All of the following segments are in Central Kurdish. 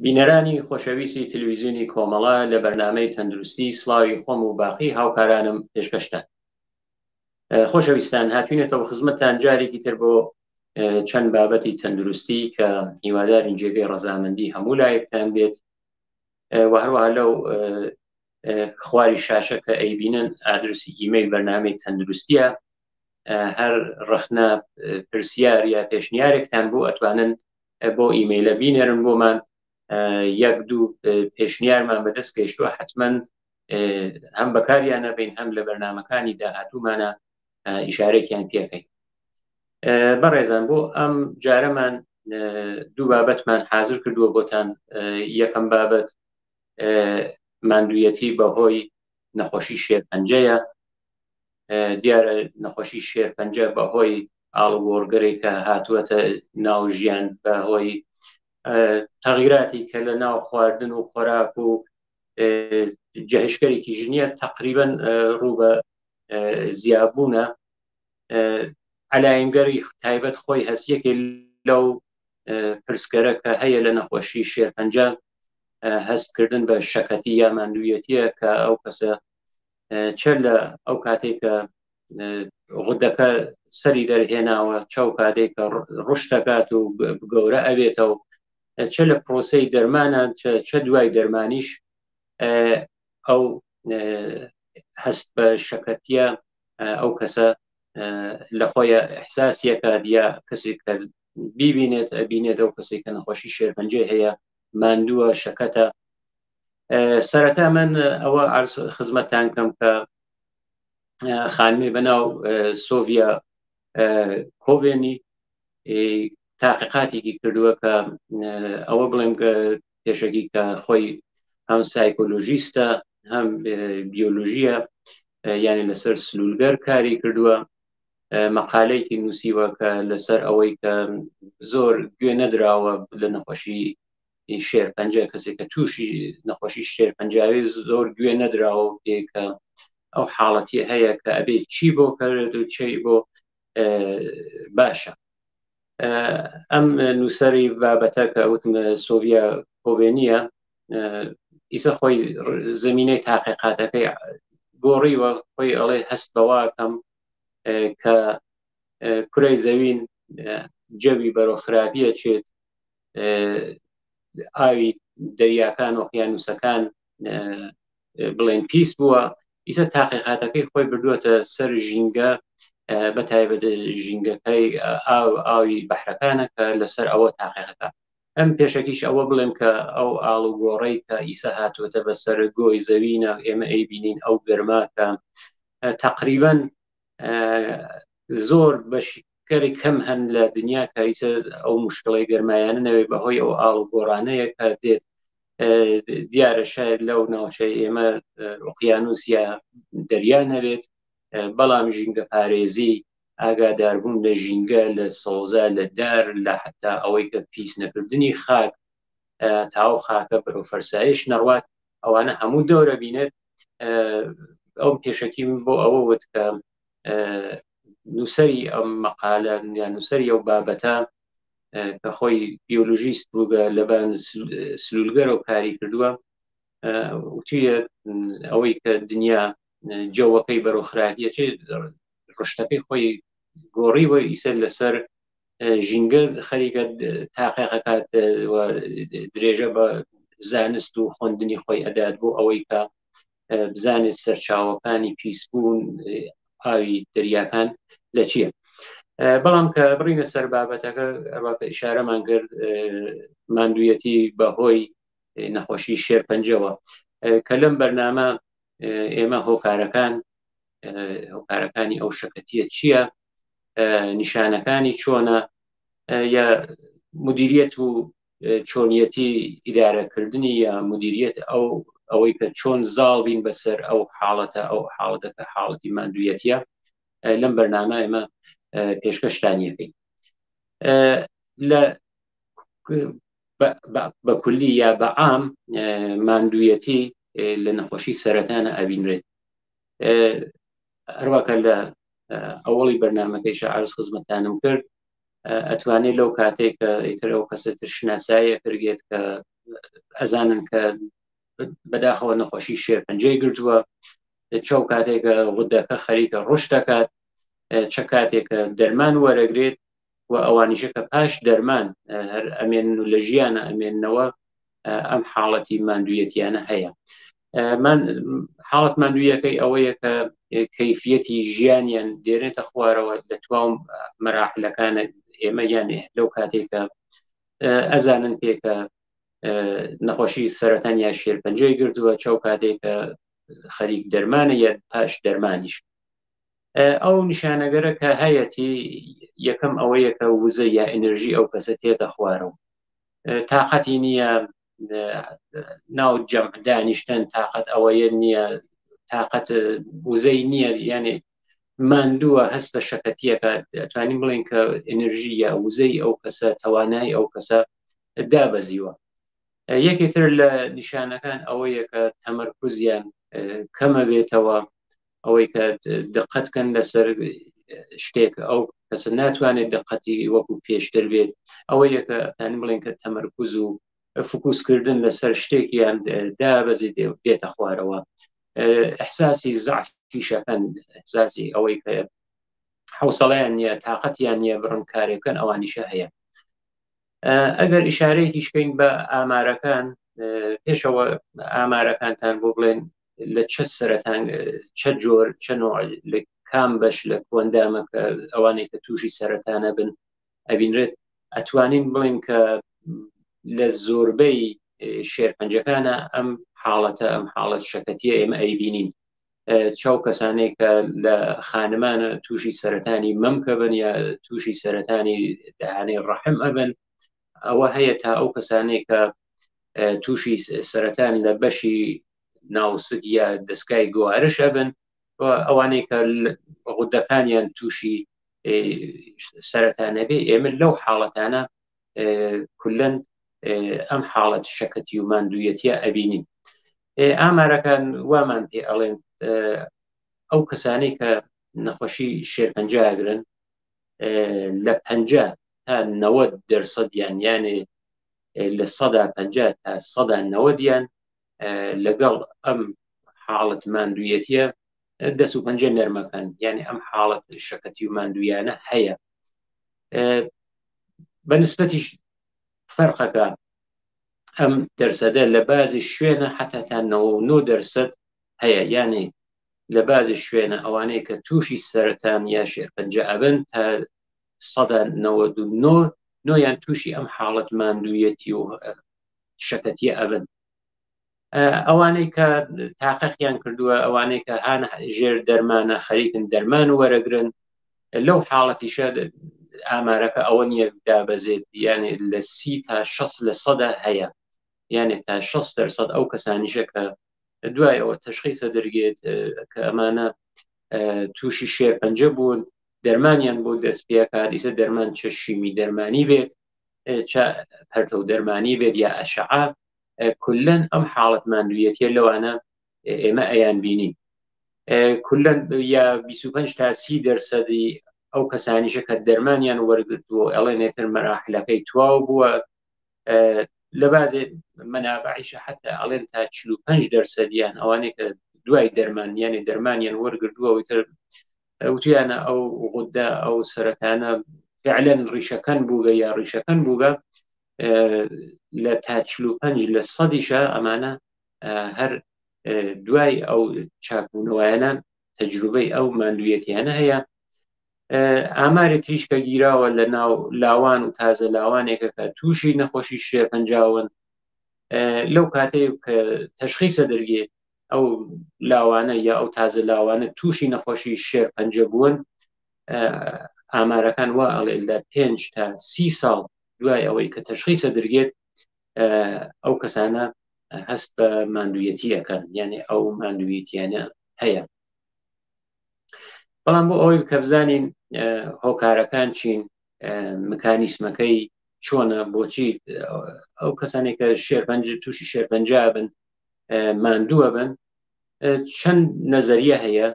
بینەرانی خۆشەویستی تلویزیۆنی کۆمەڵە لە بەرنامەی تەندروستی سڵاوی خۆم و باقی هاوکارانم پێشکەشتان. خۆشەویستان هاتوینەتەوە خزمەتتان جارێکی تر بۆ چەند بابەتی تەندروستی کە هیوادارین جێگەی ڕەزامەندی هەموو لایەکتان بێت و هەروەها لەو خواری شاشە کە ئەیبینن ئادرسی ئیمەیل بەرنامەی تەندروستیە هەر ڕەخنە پرسیار یا پێشنیارێکتان بۆ ئەتوانن بۆ ئیمەیلە بینێرن بۆمان یەک دوو پێشنیارمان بەدەست گەیشتووە حتمما هەم بەکاریانە بین هەم لە بەرنمەکانی داهاتوومانە ئیشارێکیان پێکەین. بەڕێزان بۆ ئەم جارەمان دوو بابەتمان حاضر کردووە بۆتان. یەکەم بابەت ماندوویەتی بەهۆی نەخۆشی شێرپەنجەیە. دیارە نەخۆشی شێرپەنجە بەهۆی ئاڵوگۆڕگەرێک کە هاتووەتە ناو ژیان، بەهۆی تەغیراتی کە لە ناو خواردن و خۆراک و جەهشکەرێکی ژنیە تقریبن ڕوو بە زیابوونە. عەلایمگەری تایبەت خۆی هەست یەکێ لەو پرسگەرە کە هەیە لە نەخۆشی شێرپەنجە هەستکردن بە شەکەتی یا ماندوویەتیە کە ئەو کەسە چە لە ئەو کاتێک کە غودەکە سەری دەرهێناوە، چەو کاتێک کە ڕشتەکات و گەورە ئەبێتەوە، چە لە پرۆسەی دەرمانە چە دوای دەرمانیش ئەو هەست بە شەکەتیە ئەو کەسە لە خۆیە ئەحساسیەکات یا کەسێک کە بیبینێت ئەبینێت ئەو کەسێک کە نەخۆشی شێرپەنجەی هەیە ماندووە شەکەتە. سەرەتا من ئەوە خزمەتتان کەم کە خانمی بەناو سۆڤیا کۆڤێنی تاقیقاتێکی کردووە کە ئەوە بڵێم پێشەکی کە خۆی هەم سایکۆلۆژیستە هەم بیۆلۆژیە، یعنی لەسەر سلولگەر کاری کردووە. مەقالەیەکی نووسیوە کە لەسەر ئەوەی کە زۆر گوێ نەدراوە لە نەخۆشی شێرپەنجە، کەسێک کە تووشی نەخۆشی شێرپەنجاوی زۆر گوێ نەدراوە پێ کە ئەو حاڵەتی هەیە کە ئەبێ چی بۆ کەێت و چی بۆ باشە. ئەم نووسەری بابەتە کە وتم سۆڤیا کۆبێنیە ئیسە خۆی زمینەی تاقیقاتەکەی گۆڕیوە، خۆی ئەڵێ هەست بەواکەم کە کورەی زەوین جەوی بەرەو خراپیە چێت، ئاوی دەریاکان و قیانوسەکان بڵێن پیس بووە. ئیسە تاقیقاتەکەی خۆی بردووەتە سەر ژینگە، بە تایبەت ژینگەکەی ئاو ئاوی بەحرەکانە کە لەسەر ئەوە تاقیقەکە. ئەم پێشەکیش ئەوە بڵێم کە ئەو ئاڵ و گۆڕەی کە ئیسە هاتووەتە بەسەر گۆی زەوینە ئێمە ئەیبینین، ئەو گەرما کە تقریبا زۆر بەشکەری کەم هەن لە دنیا کە ئیسە ئەو مشکڵی گەرمایانە نەوێ بەهۆی ئەو ئاڵ و گۆڕانەیە کە دێت. دیارە شاید لەو ناوچەی ئێمە ئۆقیانوس یا دەریا نەبێت، بەڵام ژینگە پارێزی، ئاگاداربوون لە ژینگە، لە سەوزە، لە دار، لە حتا ئەوەی کە پیس نەکردنی خاک تاو خاکە بەرەو فەرسایش نەڕوات، ئەوانە هەموو دەورە بینێت. ئەو پێشەکی بۆ ئەوە وت کە نووسەری ئەم مەقالە یان نووسەری ئەو بابەتە کە خۆی بیۆلۆژیست بووگە لەبان سلولگەرەوە کاری کردووە، وتویە ئەوەی کە دنیا جەوەکەی بەرەو خراپیە چێ ڕشتەکەی خۆی گۆڕیوە، ئیسە لەسەر ژینگە خەریکە تاقیقەکات و درێژە بە زانست و خوندنی خۆی ئەدات بۆ ئەوەی کە بزانێت سەرچاوەکانی پیسبوون ئاوی دەریاکان لە چییە. بەڵام کە بڕینە سەر بابەتەکە ئەوە کە ئیشارەمان کرد ماندوویەتی بەهۆی نەخۆشی شێرپەنجەوە، کە لەم بەرنامە ئێمە هۆکارەکانی ئەو شەکەتیە چییە، نیشانەکانی چۆنە، یا مدیریەت و چۆنیەتی ئیدارەکردنی یا مدیریەت ئەو ئەوەی کە چۆن زاڵ بین بەسەر ئەو حاڵەتە، ئەو حاڵەتە کە حاڵەتی ماندوویەتیە، لەم بەرنامە ئێمە پێشکەشتانیەکەین. لە بە کولی یا بە عام ماندوویەتی لە نەخۆشی سەرەتانە ئەبینرێت. هەروەکە لە ئەوەڵی بەرنمەکەیشە عرض خزمەتانم کرد، ئەتوانێت لەو کاتێک کە ئیتر ئەو کەسە تر شناساییە کردێت کە ئەزانن کە بەداخەوە نەخۆشی شێرپەنجەی گرتووە، چەو کاتێکە غودەکە خەریکە ڕوش دەکات، چە کاتێکە دەرمان وەرەگرێت و ئەوانیشە کە پاش دەرمان هەر ئەمێن و لە ژیانە ئەمێنەوە، ئەم حاڵەتی ماندوویەتیانە هەیە. من حاڵەت ماندوویەکەی ئەوەیە کە کەیفیەتی ژیانیان دێنێتە خوارەوە لە تواو مەراحلەکانە ئێمە، یانێ لەو کاتێکە ئەزانن پێکە نەخۆشی سەرەتان یا شێرپەنجەی گردووە، چەو کاتێکە خەریک دەرمانە یا پاش دەرمانیش. ئەو نیشانەگەرە کە هەیەتی یەکەم ئەوەیە کە وزە یا ئەنرژی ئەو کەسە تێتە خوارەوە، تااقەتی نییە ناو جەم دانیشتن، تااقەت ئەوەیە نییە، تااقەت وزەی نییە، یانێ ماندووە، هەست بە شەکەتیەکە. ئەتوانین بڵێن کە ئەنرژی یا وزەی ئەو کەسە، توانای ئەو کەسە دابەزیوە. یەکێ تر لە نیشانەکان ئەوەیە کە تەمەرکزیان کەمە بێتەوە، ئەوەی کە دقەت کەن لەسەر شتێک ئەو کەسە ناتوانێت دقەتی وەکو پێشتر بێت. ئەوە یەکە تانی بڵێن کە تەمەرکز و فکوسکردن لەسەر شتێکیان دابەزی دێتە خوارەوە. احساسی زعفیشەکەن، احساسی ئەوەی کە حوسەڵیان نییە، تااقەتیان نییە بڕن کارێ بکەن، ئەوانیشە هەیە. ئەگەر ئشارەیەکیش بکەین بە ئامارەکان، پێشەوە ئامارەکانتان بۆ بڵێن لە چە سەرەتان، چە جۆر، چە نوع، لە کام بەش لە کۆندامە کە ئەوانەی کە تووشی سەرەتانە بن ئەبینرێت. ئەتوانین بڵین کە لە زۆربەی شێرپەنجەکانە ئەم حاڵەتە، ئەم حاڵەت شەکەتیە ئێمە ئەیبینین. چاو کەسانێک کە لە خانمانە تووشی سەرەتانی مەمکە بن یا تووشی سەرەتانی دەهانەی ڕەحم ئەبن، ئەوە هەیە، تا ئەو کەسانێک کە تووشی سەرەتان لە بەشی ناوسک یا دەستگای گوارش ئەبن، ئەوانەی کە غودەکانیان تووشی سەرەتانەبێ، ئێمە لەو حاڵەتانە کولەن ئەم حاڵەت شەکەتی و ماندوویەتیە ئەبینین. ئامارەکان وامان پێ ئەڵێن ئەو کەسانەی کە نەخۆشی شێرپەنجە ئەگرن لە 50 تا 90 دەرسەدیان، یانێ لە 50% تا 90%یان لەگەڵ ئەم حاڵەت ماندوویەتیە دەست و پەنجە نەرمەکەن، یعنی ئەم حاڵەت شەکەتی و ماندوویانە هەیە. بە نسبەتیش فەرقەکە ئەم دەرسەدە لە بازی شوێنە حتا تا 99 دەرسەد هەیە، یعنی لە بازی شوێنە ئەوانەی کە تووشی سەرەتان یا شێرپەنجە ئەبن تا 99% نۆیان تووشی ئەم حاڵەت ماندوویەتی و شەکەتیە ئەبن. ئەوانەی کە تاقەقیان کردووە، ئەوانەی کە هاان ژێر دەرمانە، خەریکن دەرمان وەرەگرن، لەو حاڵەتیشە ئامارەکە ئەوە نییە دابەزێت، یانێ لە 30 تا 60 لە سەدا هەیە، یانێ تا 60 دەرسەد ئەو کەسانیشە کە دوای ئەوە تەشخیصە دەرگێت کە ئەمانە تووشی شێرپەنجە بوون، دەرمانیان بۆ دەست پێکات، ئیسە دەرمان چە شیمی دەرمانی بێت، چە پەرتە و دەرمانی بێت یا ئەشعە، کولەن ئەم حاڵەت ماندوویەتیە لەوانە ئێمە ئەیان بینین. کولەن یا 25 تا 30 دەرسەدی ئەو کەسانیشە کە دەرمانیان وەرگرتووە ئەڵێنێتر مەراحلەکەی تواو بووە، لە بازێ مەنابعیشە حتا ئەڵێن تا 45 دەرسەدیان ئەوانەی کە دوای دەرمان، یانێ دەرمانیان وەرگرتووە، ئەوتر وتیانە ئەو غودە ئەو سەرەتانە فعلەن ڕیشەکەن بووگە یا ڕیشەکەن بووگە، لە تا 45 لە سەدیشە ئەمانە هەر دوای ئەو چاکبوونەوەیانە تەجروبەی ئەو ماندوویەتیانە هەیە. ئاماری تریش کە گیراوە لە ناو لاوان و تازە لاوانێکە کە تووشی نەخۆشی شێرپەنجاون، لەو کاتەی کە تەشخیسە دەرگێت ئەو لاوانە یا ئەو تازە لاوانە تووشی نەخۆشی شێرپەنجە بوون، ئامارەکان وا ئەڵێ لە 5 تا 30 ساڵ دوای ئەوەی کە تەشخیسە درگێت ئەو کەسانە هەست بە ماندوویەتی ئەەکەن، یعنی ئەو ماندوویەتیانە هەیە. بەڵام بۆ ئەوەی کە بزانین هۆکارەکان چین، مکانیسمەکەی چۆنە، بۆچی ئەو کەسانێک کە شێرپەنج تووشی شێرپەنجا بن ماندووە بن، چەند نەزەریە هەیە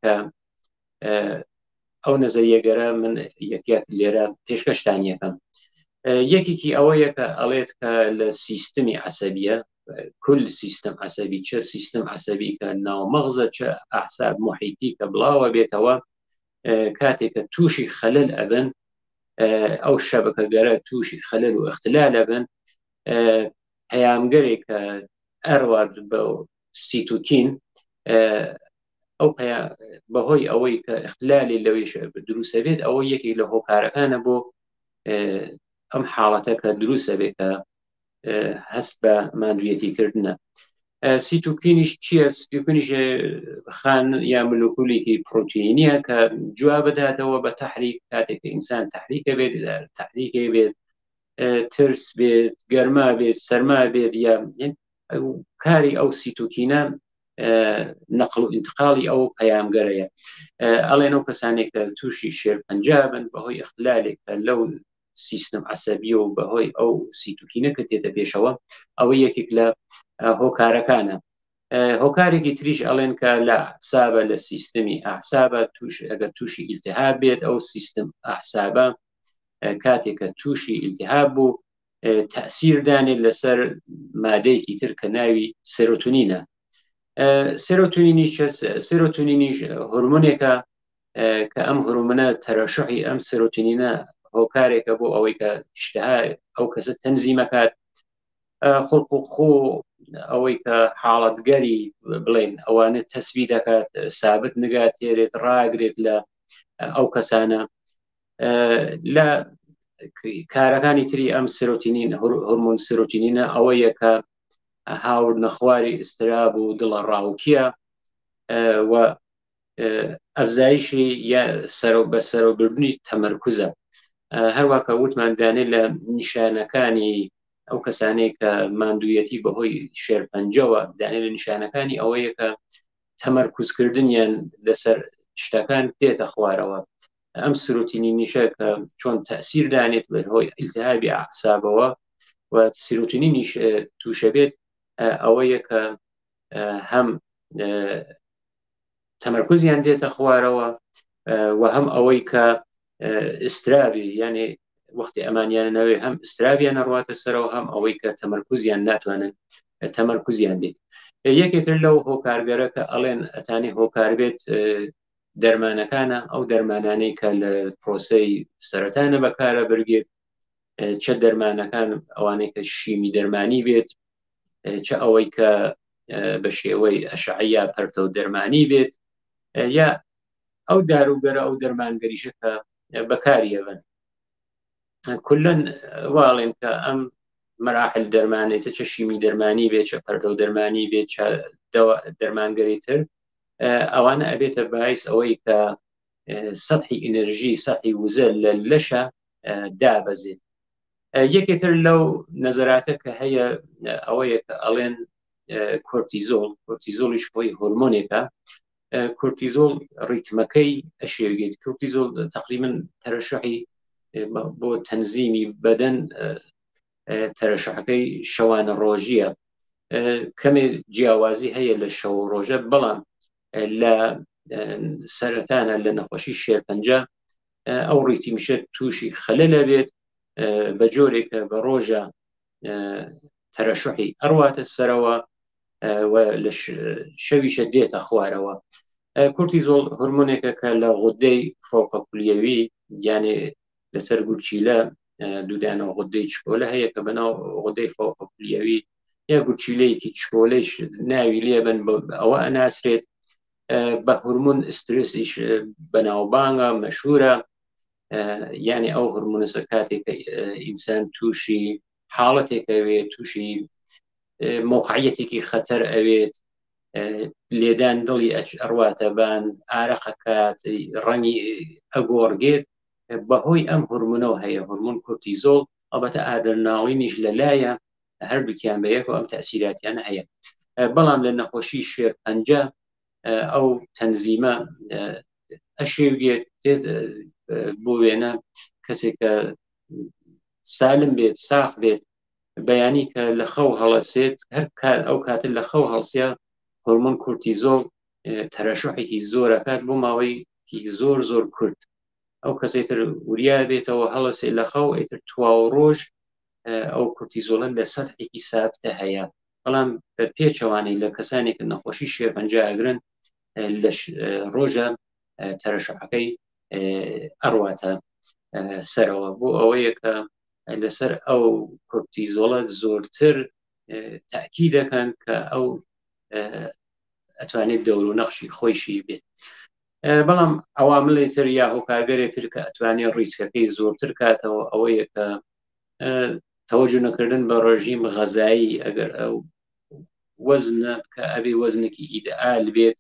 کە ئەو نەزەریەگەرە من یەکیات لێرە پێشکەشتان یەکەم. یەکێکی ئەوەیە کە ئەڵێت کە لە سیستمی عەسەبیە کل سیستم عەسەبی چە سیستم عەسەبی کە ناومەغزە چە ئەحساب محیتی کە بڵاوە بێتەوە کاتێک کە تووشی خەلل ئەبن ئەو شەبەکە گەرە تووشی خەلل و اختلال ئەبن پەیامگەرێک کە ئەروات بە سیتوکین ئەو بەهۆی ئەوەی کە اختلالی لەویش دروستە بێت ئەوە یەکێک لە هۆکارەکانە بۆ ئەم حاڵەتە کە دروستە بێت کە هەست بە ماندویەتی کردنە. سیتوکینیش چییە؟ سیتوکینیش خان یا ملوکولێکی پرۆتینیە کە جواب بداتەوە بە تحریک کاتێک کە ئینسان تحریکە بێت تحریکێ بێت ترس بێت گەرما بێت سەرما بێت یا کاری ئەو سیتوکینە نەقل و ئینتقاڵی ئەو پەیامگەرەیە ئەڵێن ئەو کەسانێک کە تووشی شێرپەنجە بن بەهۆی ئەختلالێک کە لەو سیستم عەسەبیە و بەهۆی ئەو سیتوکینە کە تێتە پێشەوە ئەوە یەکێک لە هۆکارەکانە هۆکارێکی تریش ئەڵێن کە لە سابە لە سیستمی ئەحسابە توش ئەگەر تووشی ئیلتهاب بێت ئەو سیستم ئەحسابە کاتێک کە تووشی ئیلتهاب بوو تەسیر دانێت لەسەر مادەیەکی تر کە ناوی سێرۆتونینە سێرۆتونینیش سێرۆتونینیش هۆرمونێکە کە ئەم هۆرمونە تەرەشحی ئەم سێرۆتونینە هۆکارێکە بۆ ئەوەی کە ئیشتها ئەو کەسە تەنزیمەکات خڵق و خۆ ئەوەی کە حاڵەتگەری بڵێن ئەوانە تەسبی دەکات سابت نگات تێرێت ڕاگرێت لە ئەو کەسانە لە کارەکانی تری ئەم سرۆتینین هۆرمۆن سرۆتینینە ئەوەیە کە هاوردنەخواری ئستراب و دڵە ڕاوکیە و ئەفزایشی یا سەرۆ بە سەرۆبردنی تەمەرکزە هەروواکە وتمان دانێ لە نیشانەکانی ئەو کەسانەی کە ماندوویەتی بەهۆی شێرپەنجەوە دانێ لە نیشانەکانی ئەوەیە کە تەمەرکزکردنیان لەسەر شتەکان دێتە خوارەوە ئەم سروتینینیشە کە چۆن تەسیر دانێت بە هۆی ئیلتهابی ئەعسابەوە و سیروتینینیش تووشە بێت ئەوەیە کە هەم تەمەرکزیان دێتە خوارەوە و هەم ئەوەی کە ئسترابی یعنی وەختی ئەمانیان نەوێ هەم ئسترابیان نەڕواتە سەرەوە هەم ئەوەی کە تەمەرکزیان ناتوانن تەمەرکزیان بێت یەکێتر لەو هۆکارگەرە کە ئەڵێن ئەتانی هۆکار بێت دەرمانەکانە ئەو دەرمانانەی کە لە پرۆسەی سەرەتانە بەکارە برگێت چە دەرمانەکان ئەوانەی کە شیمی دەرمانی بێت چە ئەوەی کە بە شێوەی ئەشعە پەرتە و دەرمانی بێت یا ئەو داروگەرە ئەو دەرمانگەریشە کە بەکاریەبن کلەن واڵێن کە ئەم مراحل دەرمانێتە چە شیمی دەرمانی بێت چە پەردە و دەرمانی بێت چە دەرمانگەری تر ئەوانە ئەبێتە بایس ئەوەی کە سەحی ئینرژی سەحی وزە لە لەشە دابەزێت یەکێتر لەو نەزەراتە کە هەیە ئەوەیە کە ئەڵێن کۆرتیزۆڵ کۆرتیزۆڵیش خۆی هۆرمۆنێکە کورتیزۆڵ ڕیتمەکەی ئەشێوێت کورتیزۆڵ تقریبا تەرەشحی بۆ تەنزیمی بەدەن تەرەشحەکەی شەوانە ڕۆژیە کەمێ جیاوازی هەیە لە شەو ڕۆژە بەڵام لە سەرەتانە لە نەخۆشی شێرپەنجە ئەو ڕیتیمیشە تووشی خەلە لەبێت بە جۆرێکە بە ڕۆژە تەرەشحی ئەڕواتە سەرەوە و لە شەویشە دێتە خوارەوە. کورتیزۆڵ هۆرمۆنێکە کە لە غودەی فەوقە کولیەوی یانێ لەسەر گورچیلە دوودانە غودەی چکۆلە هەیە کە بەناو غودەی فەوقە کولیەوی یا گورچیلەیەکی چکۆلەیش ناوی لێبن ئەوە ئەناسرێت بە هورمون ئسترسیش بەناوبانگە مەشهورە یعنی ئەو هورمونسە کاتێک کە ئینسان تووشی حاڵەتێکەوێت تووشی مەوقعیەتێکی خەتەر ئەوێت لێدان دڵی ئەچ ئەڕواتە بان ئارەقەکات ڕەنگی ئەگۆڕگێت بەهۆی ئەم هورمونەوە هەیە هورمون کورتیزۆڵ ئەڵبەتە ئادرناڵینیش لەلایە هەردووکیان بە یەکەوە ئەم تەسیراتیانە هەیە بەڵام لە نەخۆشی شێرپەنجە ئەو تەنزیمە ئەشێوگێت بۆ وێنە کەسێکە سالم بێت ساخ بێت بەیانی کە لە خەو هەڵەسێت هەر ئەو کاتە لە خەو هەڵسیا هۆرمۆن کورتیزۆڵ تەرەشحێکی زۆرەکات بۆ ماوەیەکی زۆر زۆر کورت. ئەو کەسەی تر وریا بێتەوە هەڵەسێ لە خەو ئیتر تواو ڕۆژ ئەو کورتیزۆڵە لە سەتحێکی سابتە هەیە بەڵام بە پێچەوانەی لە کەسانێک کە نەخۆشی شێرپەنجە ئەگرن لە ڕۆژە تەرەشعەکەی ئەڕواتە سەرەوە بۆ ئەوەیە کە لەسەر ئەو کورتیزۆڵە زۆرتر تاکی دەکەن کە ئەو ئەتوانێت دەور و نەخشی خۆیشی بێت بەڵام عواملی تر یا هۆکارگەرێ تر کە ئەتوانێت ڕیسکەکەی زۆرتر کاتەوە ئەوەیە کە تەوەجو نەکردن بە ڕژیم غەزایی ئەگەر ئەو وەزنە کە ئەبێ وەزنێکی ئیدئال بێت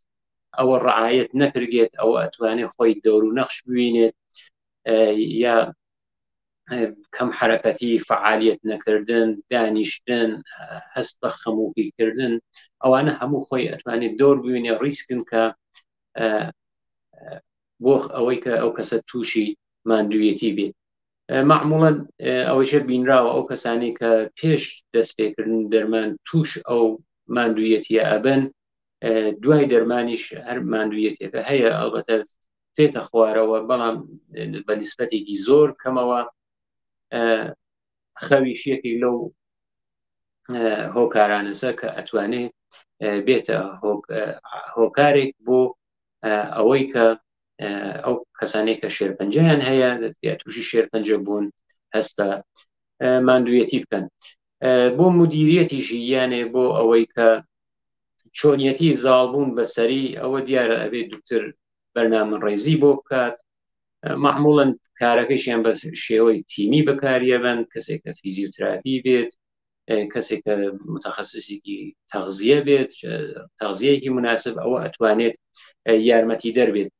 ئەوە ڕعاەت نەکردێت ئەوە ئەتوانێت خۆی دەور و نەخش بوینێت یا کەم حرەکەتی فعالیت نەکردن دانیشتن هەست بە خەمۆکیکردن ئەوانە هەموو خۆی ئەتوانێت دەور بوینێ ڕیسکن کە بۆ ئەوەی کە ئەو کەسە تووشی ماندوویەتی بێت معموڵەن ئەوەیشە بینراوە ئەو کەسانی کە پێش دەستپێکردن دەرمان توش ئەو ماندوویەتیە ئەبن دوای دەرمانیش هەر ماندوویەتەکە هەیە ئەڵبەتە تێتە خوارەوە بەڵام بە نسبەتێکی زۆر کەمەوە خەویش یەکێک لەو هۆکارانەسە کە ئەتوانێ بێتە هۆکارێک بۆ ئەوەی کە ئەو کەسانێک کە شێرپەنجەیان هەیە یا تووشی شێرپەنجە بوون هەست بە ماندوویەتی بکەن بۆ مدیریەتیشی یانێ بۆ ئەوەی کە چۆنیەتی زاڵبوون بەسەری ئەوە دیارە ئەبێ دکتر بەرنامە ڕێزی بۆ بکات معموڵەن کارەکەشیان بە شێوەی تیمی بەکاریەبن کەسێک کە فیزیوتراپی بێت کەسێک کە متەخەسسێکی تەغزیە بێت تەغزیەکی مناسب ئەوە ئەتوانێت یارمەتی دەربێت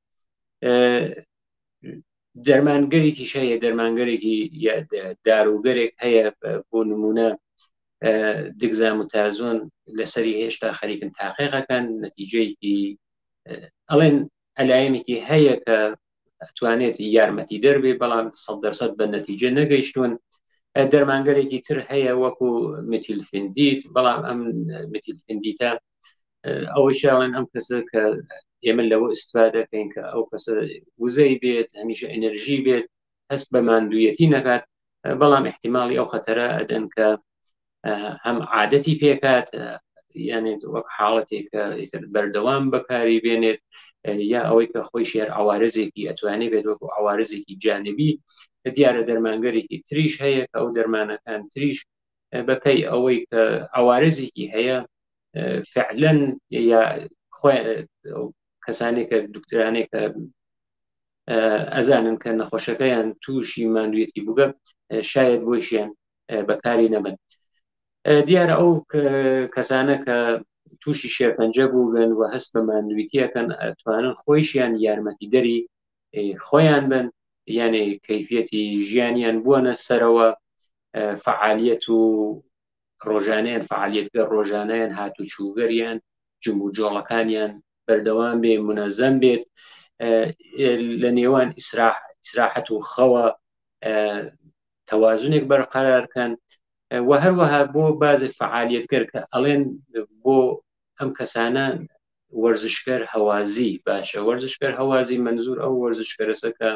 دەرمانگەرێکیش هەیە دەرمانگەرێکی داروگەرێک هەیە بۆ نمونە دگزاموتازۆن لەسەری هێشتا خەریکن تاقیقەکەن نەتیجەیەکی ئەڵێن ئەلایەمێکی هەیە کە ئەتوانێت یارمەتی دەربێ بەڵام سەد بە نەتیجە نەگەیشتون دەرمانگەرێکی تر هەیە وەکو متیلفندیت بەڵام ئەم متیلفندیتە ئەوەی شاڵێن ئەم کەسە کە ئێمە لەوە ئیسفادەکەین کە ئەو کەسە وزەی بێت هەمیشە ئەنەرژی بێت هەست بە ماندوویەتی نەکات بەڵام احتیممالی ئەو خەتەرە ئەدەن کە هەم عادەتی پێکات یانێ وەک حاڵەتێک کە ئیتر بەردەوام بەکاری بێنێت یا ئەوەی کە خۆی شێر عوارزێکی ئەتوانێ بێت وەکو عوارزێکی جانبی دیارە دەرمانگەرێکی تریش هەیە کە ئەو دەرمانەکان تریش بەپی ئەوەی کە عوارزێکی هەیە فعلەن یا خۆی کەسانێک کە دکترانێک کە ئەزانن کە نەخۆشەکەیان تووشی ماندوێتی بووگە شاید بۆیشیان بەکاری نەبن دیارە ئەو کەسانە کە تووشی شێرپەنجە بووگەن و هەست بە ماندویتیەکەن ئەتوانن خۆیشیان یارمەتیدەری خۆیان بن یانێ کەیفیەتی ژیانیان بووەنە سەرەوە فعالیەت و ڕۆژانیان فعالیەتگە ڕۆژانیان هاتوچوگەریان جموجۆڵەکانیان بەردەوام بێ منەزەم بێت لە نێوان ئیسراحەت و خەوە تەوازنێک بەرقەرار کەن و هەروەها بۆ بازێ فعالیەتگەر کە ئەڵێن بۆ ئەم کەسانە وەرزشکەر هەوازی باشە وەرزشکەر هەوازی منزور ئەو وەرزشکەرەسە کە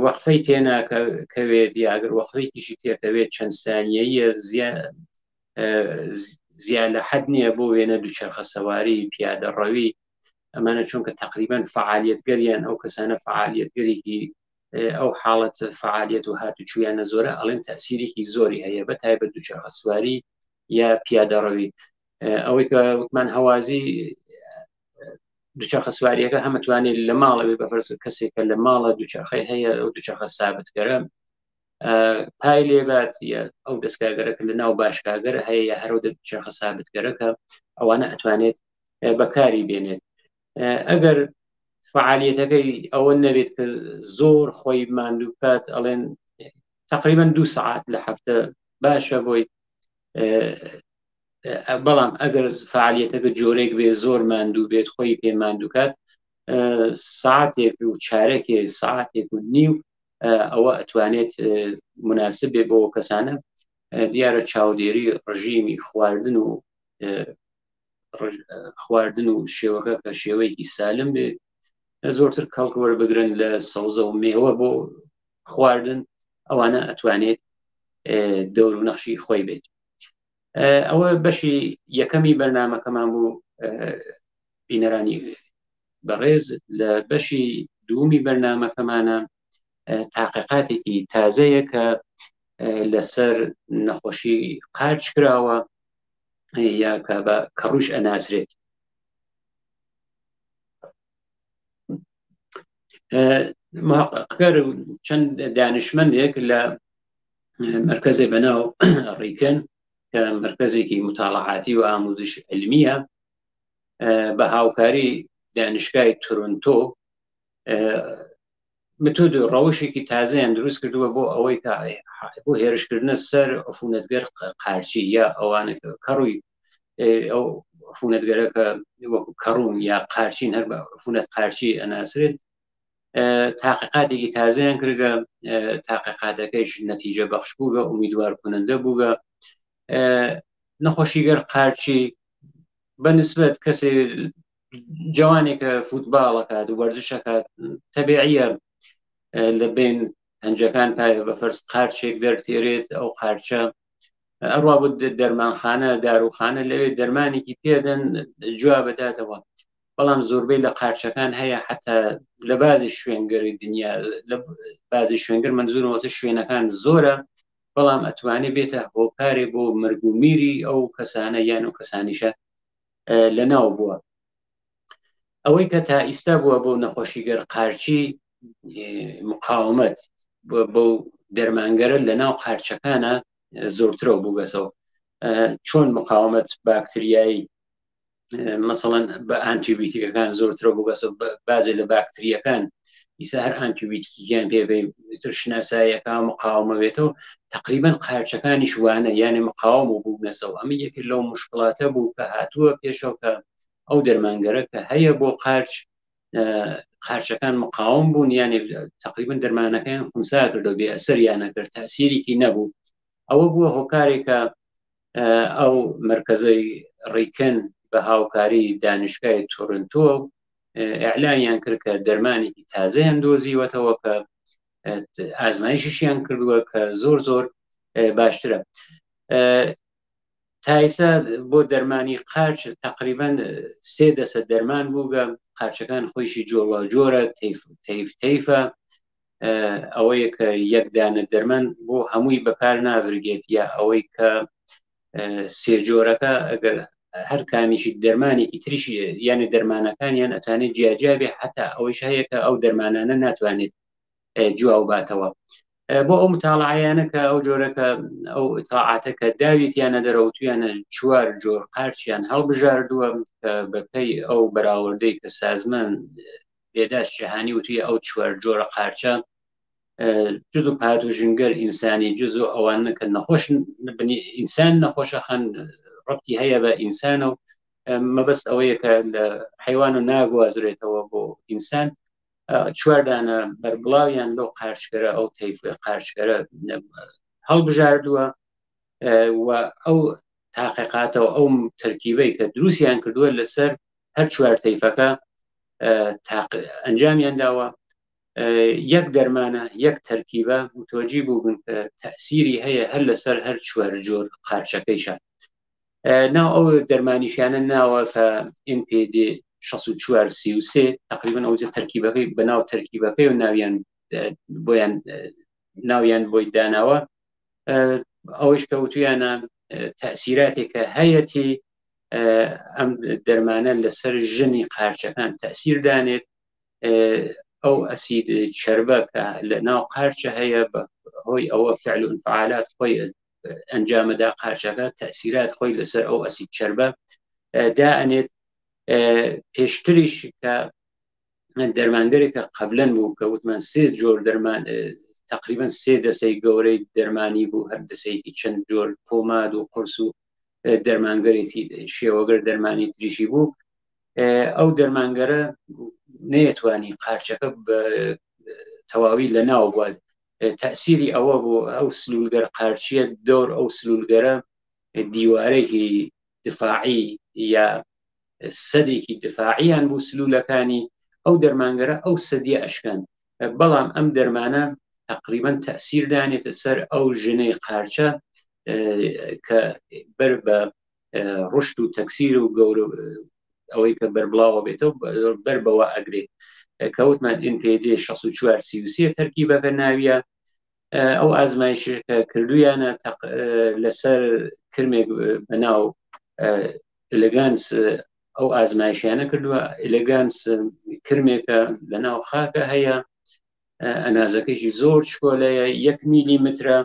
وەقفەی تێناکەوێت یاگەر وەقفێکیشی تێکەوێت چەند سانیەیە زیاد لە حەد نییە بۆ وێنە دووچەرخە سەواری پیادە ڕەوی ئەمانە چونکە تقریبان فعالیتگەریان ئەو کەسانە فعالیتگەرێکی ئەو حاڵەت فعالیت و هاتوچویانە زۆرە ئەڵێن تەسیرێکی زۆری هەیە بە تایبەت دووچەرخە سواری یا پیادەڕەوی ئەوەی کە وتمان هەوازی دووچەرخە سواریەکە هەمەتوانێت لە ماڵەوەی بە فەرز کەسێکە لە ماڵە دووچەرخەی هەیە ئەو دووچەرخە سابتکەرە پای لێبات یا ئەو دەستکاگەرەکە لە ناو باشکاگەر هەیە یا هەرو دووچەرخە سابتکەرەکە ئەوانە ئەتوانێت بەکاری بێنێت ئەگەر فعالیەتەکەی ئەوە نەبێت کە زۆر خۆی ماندوو بکات ئەڵێن تقریبا دو سعات لە هەفتە باشە بۆی بەڵام ئەگەر فعالیەتەکە جۆرێک بێ زۆر ماندوو بێت خۆی پێ ماندووکات ساعتێک و چارەکێ ساعتێک و نیو ئەوە ئەتوانێت مناسب بێ بۆ کەسانە دیارە چاودێری ڕژیمی خواردن و خواردن و شێوەکە کە شێوەیەکی سالم بێت. زۆرتر کەڵک وەربگرن لە سەوزە و مێوە بۆ خواردن ئەوانە ئەتوانێت دەور و نەخشی خۆی بێت. ئەوە بەشی یەکەمی بەرنمەکەمان بوو بینەرانی بەڕێز. لە بەشی دوومی بەرنمەکەمانە تاقیقاتێکی تازەیە کە لەسەر نەخۆشی قارچ کراوە یا کە بە کەڕوش ئەناسرێت. محققکەر چەند دانشمەندێک لە مرکزێ بەناو ڕیکن کە مرکزێکی متاڵعاتی و ئاموزش علمیە بە هاوکاری دانشگای تورنتۆ متود و ڕەوشێکی تازەیان دروست کردووە بۆ ئەوەی کە بۆ هێرشکردنە سەر عفونەتگەر قارچی یا ئەوانە کەڕووی ئەو عفونەتگەرە کە وەکو کەڕوون یا قارچین هەر بە عفونەت قارچی ئەناسرێت. تاقیقاتێکی تازەیان کردگە، تاقیقاتەکەیش نەتیجە بەخش بووگە، ئومیدوار کنندە بووگە. نەخۆشیگەر قارچی بە نسبەت کەسێ جوانێکە فوتباڵەکات و وەرزشەکات تەبیعیە لە بین پەنجەکان پایە بە فەرز قارچێک دەرتێرێت، ئەو قارچە ئەڕوا بۆ دەرمانخانە داروخانە لەوێ دەرمانێکی پێدەن جوابداتەوە. بەڵام زۆربەی لە قارچەکان هەیە حتا لە بازی شوێنگەری دنیا، لە بازی شوێنگەر منزورەوەتە شوێنەکان زۆرە، بەڵام ئەتوانێ بێتە هۆکارێ بۆ مرگ و میری ئەو کەسانە یان و کەسانیشە لە ناو بووە. ئەوەی کە تا ئیستا بووە بۆ نەخۆشیگەر قارچی مقاومەت بۆ دەرمانگەرە لە ناو قارچەکانە زۆرترەوە بووگەسەوە. چۆن مقاومەت باکتریایی مەسەڵەن بە ئانتیبیوتیکەکان زۆرترە بووگەسە، بازێ لە باکتریەکان ئیسا هەر ئانتیبیوتیکیان پێ بێ تر شناساییەکە مقاومە بێتەوە، تقریبا قارچەکانیش وانە یانێ مقاوم و بوونەسەوە. ئەمە یەکێک لەو مشکلاتە بوو کە هاتووە پێشەوە کە ئەو دەرمانگەرە کە هەیە بۆ قارچ، قارچەکان مقاوم بوون، یانێ تقریبا دەرمانەکەیان خونسا کردەوە، بێ ئەسەریان نەکرد، تاسیرێکی نەبوو. ئەوە بووە هۆکارێکە ئەو مرکزەی ڕیکن بە هاوکاری دانیشگای تورنتۆ ئیعلانیان کرد کە دەرمانێکی تازەیان دۆزیوەتەوە کە ئازمایشیشیان کردووە کە زۆر زۆر باشترە. تایسە بۆ دەرمانی قارچ تقریبا سێ دەسە دەرمان بووگە، قارچەکان خۆیشی جۆروا جۆرە، تەیف تەیف تەیفە. ئەوەیە کە یەک دانە دەرمان بۆ هەمووی بەکار نابرگێت، یا ئەوەی کە سێ جۆرەکە ئەگەر هەر کامیشی دەرمانێکی تریشی یانە دەرمانەکانیان ئەتوانێت جیاجیا بێ، حتا ئەوەیش هەیە کە ئەو دەرمانانە ناتوانێت جواو باتەوە. بۆ ئەو متاڵعەیانە کە ئەو جۆرەکە ئەو ئیتلاعاتە کە داویتیانە دەرەوتویانە چوار جۆر قارچیان هەڵبژاردووە کە بەپێی ئەو بەراوردەی کە سازمان بێداشت جهانی وتویە ئەو چوار جۆرە قارچە جز و پاتۆژنگەر ئینسانی جز و ئەوانە کە نەخۆش بنی ئینسان نەخۆشەخەن ڕەتی هەیە بە ئینسانە و مەبەست ئەوەیە کە لە حیوان و ناگوازرێتەوە بۆ ئینسان. چواردانە بەربڵاویان لەو قارچکەرە ئەو تەیف قارچکەرە هەڵبژاردووە و ئەو تاقیقاتەوە ئەو تەرکیبەی کە دروستیان کردووە لەسەر هەر چوار تەیفەکە ئەنجامیان داوە. یەک دەرمانە یەک تەرکیبە متۆجی بووبن کە تەسیری هەیە هەر لەسەر هەر چوار جۆر قارچەکەیشە. ناو ئەو دەرمانیشیانە ناوە کە NPD 6433 تقریبا ئەو تەرکیبەکەی بەناو تەرکیبەکەی و ناویان بۆیان ناویان بۆی داناوە. ئەوەیش کە وتویانە تەسیراتێکە هەیەتی ئەم دەرمانە لەسەر ژنی قارچەکان تەسیر دانێت. ئەو ئەسید چربە کە لە ناو قارچە هەیە بە هۆی ئەوە فعل و انفعالات خۆی ئەنجامەدا قارچەکە تەسیرات خۆی لەسەر ئەو ئەسید چربە دائەنێت. پێشتریش کە دەرمانگەرێکە قبلەن بوو کە وتمان سێ جۆر دەرمان تقریبا سێ دەسەی گەورەی دەرمانی بوو، هەر دەسەیەکی چەند جۆر پۆماد و قرس و دەرمانگەرێکی شێوەگەر دەرمانی تریشی بوو. ئەو دەرمانگەرە نەیەتوانی قارچەکە بە تەواوی لە ناو بوات. تەسیری ئەوە بوو ئەو سلولگەر قارچیە دەور ئەو سلولگەرە دیوارێکی دفاعی یا سەدێکی دفاعیان بوو سلولەکانی. ئەو دەرمانگەرە ئەو سەدیە ئەشکان بەڵام ئەم دەرمانە تقریبا تەسیر دانێتە سەر ئەو ژنەی قارچە کە بەر بە ڕشت و تەکسیر و گەورە ئەوەی کە بەربڵاوە بێتەوە بەر بەوە ئەگرێت کەوتمان NPD 64 تەرکیبەکە ناویە ئەو ئازمایشەکە کردویانە لەسەر کرمێک بەناو ئلگانس ئەو ئازمایشیانە کردووە ئلگانس کرمێکە لە ناو خاکە هەیە ئەنازەکەیشی زۆر چکۆلەیە یەک میلیمترە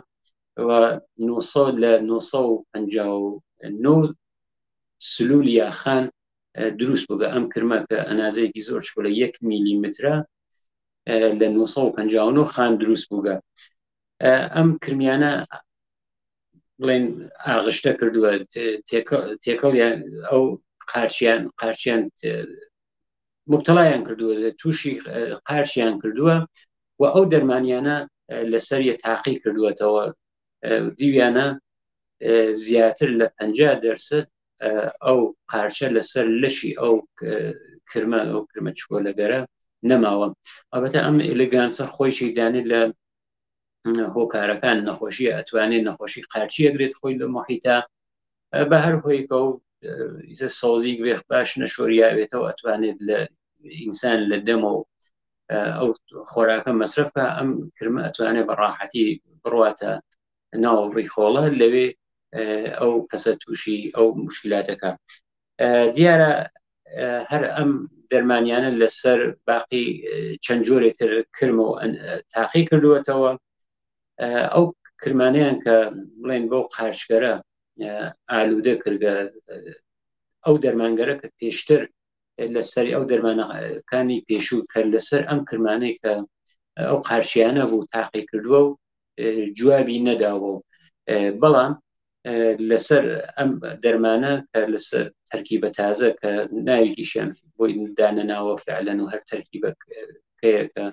و 900 لە 959 سلول یاخان دروست بووگە ئەم کرمە کە ئەنازەیەکی زۆر چکۆلە یەک میلیمترە لە 959 خان دروست بووگە ئەم کرمیانە بڵێن ئاغشتە کردووە تێکەڵیان ئەو قارچیان قارچیان مبتەڵایان کردووە تووشی قارچیان کردووە و ئەو دەرمانیانە لەسەر یە تاقی کردووەتەوە دیویانە زیاتر لە 50 دەرسەد ئەو قارچە لەسەر لەشی ئەو کرمە ئەو کرمە چکۆلەگەرە نەماوە ئەڵبەتە ئەم ئلگانسە خۆیشی دانێت لە هۆکارەکان نەخۆشی ئەتوانێت نەخۆشی قارچی ئەگرێت خۆی لە محیتە بە هەر هۆیکە و سەوزی بێخ باش نەشۆریاوێتەوە ئەتوانێت لە ئینسان لە دەمە و ئەو خۆراکە مەسرفکە ئەم کرمە ئەتوانێت بە ڕاحەتی بڕاتە ناو ڕیخۆڵە لەوێ ئەو کەسە تووشی ئەو مشکلاتەکە دیارە هەر ئەم دەرمانیانە لەسەر باقی چەند جۆرێک تر کرمە و تاقی کردووەتەوە ئەو کرمانیان کە بڵێن بەو قارچگەرە ئالوودە کردگە ئەو دەرمانگەرە کە پێشتر لەسەر ئەو دەرمانەکانی پێشوو کە لەسەر ئەم کرمانەی کە ئەو قارچیانە بوو تاقی کردووە و جوابی نەداوە و بەڵام لەسەر ئەم دەرمانە کە لەسەر تەرکیبە تازە کە ناوێکیشیان بۆی دانەناوە فعلەن و هەر تەرکیبەکەیە کە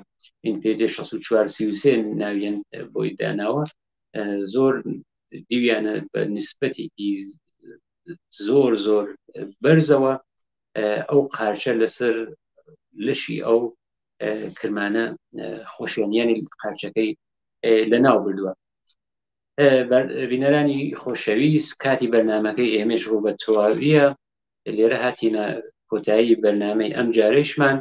NPD 6433 ناویان بۆی داناوە زۆر دیویانە بە نسبەتێکی زۆر زۆر بەرزەوە ئەو قارچە لەسەر لەشی ئەو کرمانە خۆشیانیانی قارچەکەی لەناو بردووە. بینەرانی خۆشەویست کاتی بەرنمەکەی ئێمەش ڕوو بە تەواویە لێرە هاتینە کۆتایی بەرنمەی ئەم جارەیشمان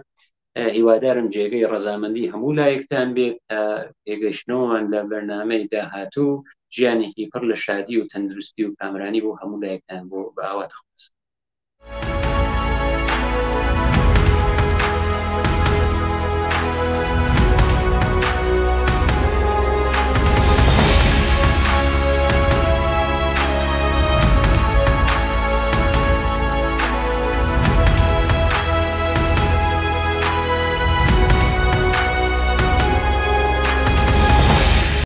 هیوادارم جێگەی ڕەزامەندی هەموو لایەکتان بێت تا پێگەشتنەوەمان لە بەرنمەی داهاتوو ژیانێکی پڕ لە شادی و تەندروستی و کامرانی بۆ هەموو لایەکتان بۆ بە ئاواتە خواست.